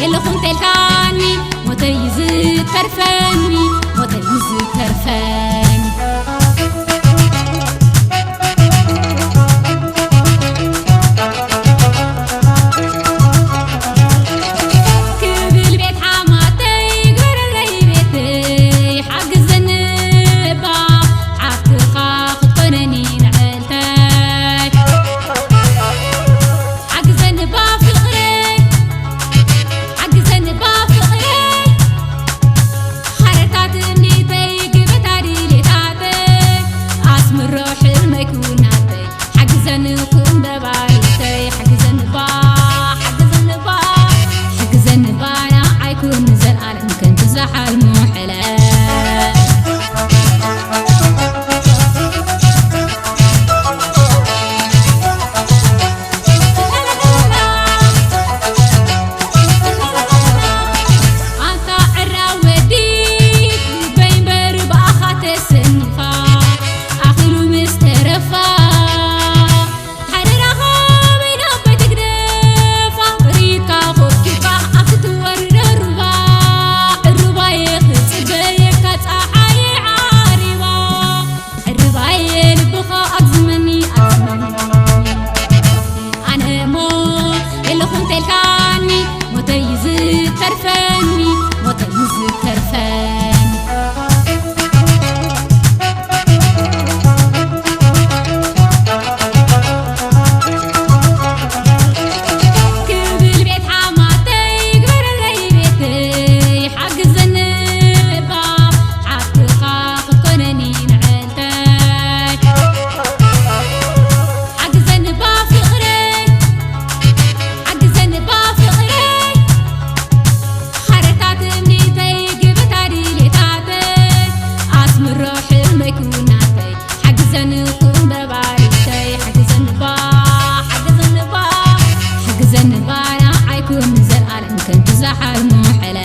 የለኹም ተልካኒ ሞተይ እዩ ዝተርፈኒ፣ ሞተይ እዩ ዝተርፈኒ። ክብል ቤት ሓማተይ፣ ግበረለይ ቤተይ፣ ሓግዘኒ እባ ሓፍትኻ ክትኮነኒ ንዕልተይ። ሓግዘኒ እባ ፍቕረይ፣ ሓግዘኒ እባ ፍቕረይ። ሓረታት እምኒተይ፣ ግበታ ድሌታተይ፣ ኣስምሮ ሕልመይ ክውናተይ። ሓግዘኒ ኩን በባሪተይ፣ ሓግዘኒ እባ፣ ሓግዘኒ እባ፣ ሓግዘኒ እባ ንዓይ ኩን ንዘልኣለም ከምቲ ዝሓልሞ ሕለ። ኣንታ ዕራብ ወዲ ልበይ እምበር ብኣኻ ተሰኒፋ፣ ኣኺሉ ምስ ተረፋ፣ ሓደራኻ በይና በትግደፋ፣ ሪትካ ኮብኪባ ኣብቲ ትወርደ ሩባ፣ ዕሩባየ ክጽበየካ ጸሓየ ዓሪባ። ዕርባየ ልብኻ ኣግዝመኒ፣ ኣግዝመኒ። ኣነ እሞ የለኹም ተልካኒ፣ ሞተይ እዩ ዝተርፈኒ፣ ሞተይ እዩ ዝተርፈኒ። ክብል ቤት ሓማተይ፣ ግበረለይ ቤተይ፣ ሓግዘኒ እባ ሓፍትኻ ክትኮነኒ ንዕልተይ። ሓግዘኒ እባ ፍቕረይ፣ ሓግዘኒ እባ ፍቕረይ። ሓረታት እምኒተይ፣ ግበታ ድሌታተይ፣ ኣስምሮ ሕልመይ ክውናተይ። ሓግዘኒ ኩን በባሪተይ፣ ሓግዘኒ እባ፣ ሓግዘኒ እባ፣ ሓግዘኒ እባ ንዓይ ኩን ንዘልኣለም ከምቲ ዝሓልሞ ሕለ።